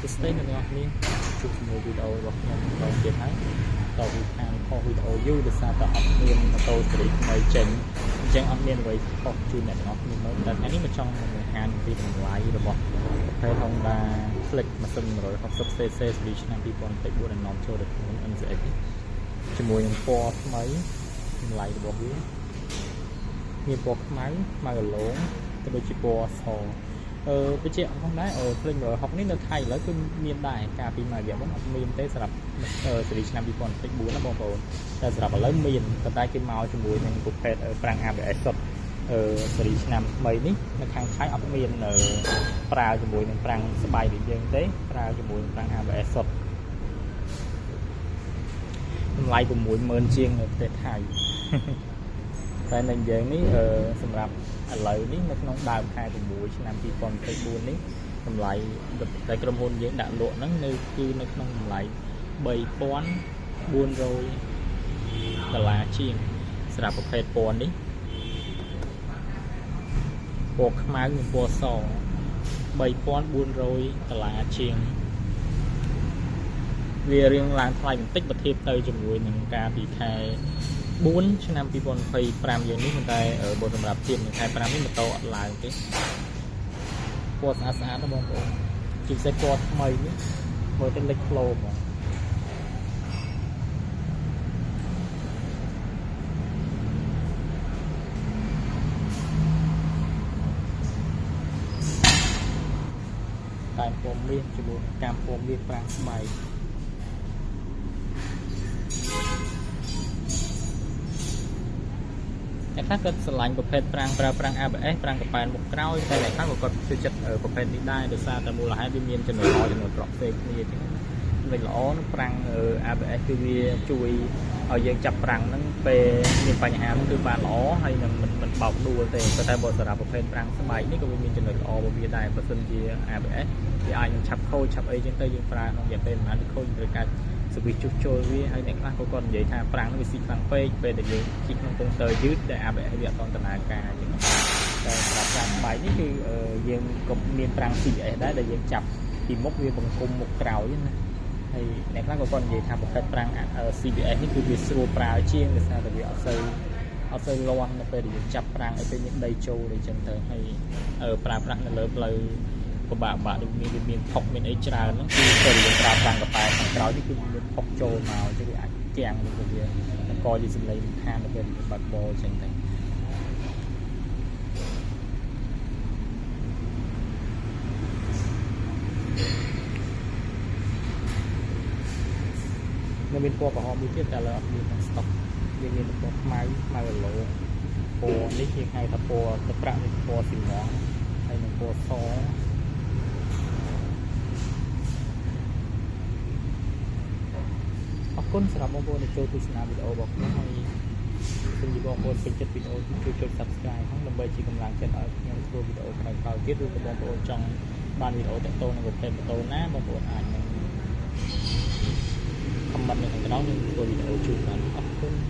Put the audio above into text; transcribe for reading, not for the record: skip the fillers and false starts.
សួស្តីអ្នកទាំងអស់គ្នាជួបជាមួយវីដេអូរបស់ខ្ញុំម្ដងទៀតហើយតពីខាងផុសវីដេអូយូរដោយសារតែអត់មានម៉ូតូស៊េរីថ្មីចេញអញ្ចឹងអត់មានអ្វីផុសជូនអ្នកទាំងអស់គ្នាមើលតែថ្ងៃនេះមកចង់បង្ហាញពីតម្លៃរបស់ប្រភេទ Honda Click ម៉ាស៊ីន 160cc ស៊េរីឆ្នាំ2024ដែលនាំចូលដោយក្រុមហ៊ុន NCX នេះជាមួយនឹងពណ៌ថ្មីតម្លៃរបស់វាមានពណ៌ខ្មៅខ្មៅរលោងក៏ដូចជាពណ៌សបញ្ជាក់ផងដែរភ្លេង160នេះនៅថៃឥឡូវគឺមានដែរកាលពីមួយរយៈមុនអត់មានទេសម្រាប់ស៊េរីឆ្នាំ2024ណាបងប្អូនតែសម្រាប់ឥឡូវមានប៉ុន្តែគេមកជាមួយនឹងប្រភេទប្រាំង ABS សុទ្ធស៊េរីឆ្នាំថ្មីនេះនៅខាងថៃអត់មានប្រើជាមួយនឹងប្រាំងស្បែកដូចយើងទេប្រើជាមួយនឹងប្រាំង ABS សុទ្ធតម្លៃ60000ជាងនៅប្រទេសថៃ តែនៅយើងនេះសម្រាប់ឥឡូវនេះនៅក្នុងដើមខែ6ឆ្នាំ2024នេះតម្លៃតែក្រុមហ៊ុនយើងដាក់លក់ហ្នឹងនៅគឺនៅក្នុងតម្លៃ3400ដុល្លារជាងសម្រាប់ប្រភេទពណ៌នេះពណ៌ខ្មៅនិងពណ៌ស3400ដុល្លារជាងវារៀងឡើងថ្លៃបន្តិចបើធៀបទៅជាមួយនឹងការពីខែ4ឆ្នាំ2025យើងនេះប៉ុន្តែបើសម្រាប់ធៀបនឹងខែ5នេះម៉ូតូអត់ឡើងទេពណ៌ស្អាតស្អាតណាបងប្អូនជាពិសេសពណ៌ថ្មីនេះមើលទៅលេចធ្លោហ្មងតែពណ៌មាសជាមួយនឹងកាំពណ៌មាសប្រាំងស្បែកអ្នកខ្លះគាត់ស្រឡាញ់ប្រភេទប្រាំងប្រើប្រាំង ABS ប្រាំងកប៉ែនមុខក្រោយតែអ្នកខ្លះក៏គាត់ចូលចិត្តប្រភេទនេះដែរដោយសារតែមូលហេតុវាមានចំណុចល្អចំណុចក្រក់ផ្សេងគ្នាអញ្ចឹងណាចំណុចល្អនោះប្រាំង ABS គឺវាជួយឲ្យយើងចាប់ប្រាំងហ្នឹងពេលមានបញ្ហាហ្នឹងគឺបានល្អហើយនឹងមិនបោកដួលទេប៉ុន្តែបើសម្រាប់ប្រភេទប្រាំងស្បែកនេះក៏វាមានចំណុចល្អរបស់វាដែរបើសិនជា ABS វាអាចនឹងឆាប់ខូចឆាប់អីចឹងទៅយើងប្រើក្នុងរយៈពេលប្រហែលវាខូចយើងត្រូវការ service ជួសជុលវាហើយអ្នកខ្លះក៏គាត់និយាយថាប្រាំងហ្នឹងវាស៊ីខ្លាំងពេកពេលដែលយើងជិះក្នុងកុងទ័រយឺតដែល ABS វាអត់ទាន់ដំណើរការអញ្ចឹងតែសម្រាប់ប្រាំងស្បែកនេះគឺយើងក៏មានប្រាំង CBS ដែរដែលយើងចាប់ពីមុខវាបង្គុំមុខក្រោយណាហើយអ្នកខ្លះក៏គាត់និយាយថាប្រភេទប្រាំង CBS នេះគឺវាស្រួលប្រើជាងដោយសារតែវាអត់សូវលាន់នៅពេលដែលយើងចាប់ប្រាំងអីពេលមានដីចូលអីចឹងទៅហើយប្រើប្រាស់នៅលើផ្លូវពិបាកបាក់ដូចមានវាមានផុកមានអីច្រើនហ្នឹងគឺពេលដែលយើងប្រើប្រាំងកប៉ែខាងក្រោយនេះគឺមានផុកចូលមកអញ្ចឹងវាអាចគាំងឬក៏វាបង្កជាសម្លេងរំខាននៅពេលដែលយើងបើកបរអញ្ចឹងទៅនៅមានពណ៌ក្រហមមួយទៀតតែឥឡូវអត់មានក្នុងស្តុកវាមានពណ៌ខ្មៅខ្មៅរលោងពណ៌នេះគេហៅថាពណ៌ទឹកប្រាក់និងពណ៌ស៊ីម៉ងហើយនិងពណ៌សអរគុណសម្រាប់បងប្អូនដែលចូលទស្សនាវីដេអូរបស់ខ្ញុំហើយសូមជម្រាបបងប្អូនពេញចិត្តវីដេអូជួយចុច Subscribe ផងដើម្បីជាកម្លាំងចិត្តឲ្យខ្ញុំធ្វើវីដេអូក្រោយៗទៀតឬក៏បងប្អូនចង់បានវីដេអូទាក់ទងនឹងប្រភេទម៉ូតូណាបងប្អូនអាចនឹង comment នៅខាងក្រោមខ្ញុំធ្វើវីដេអូជូនបានអរគុណ។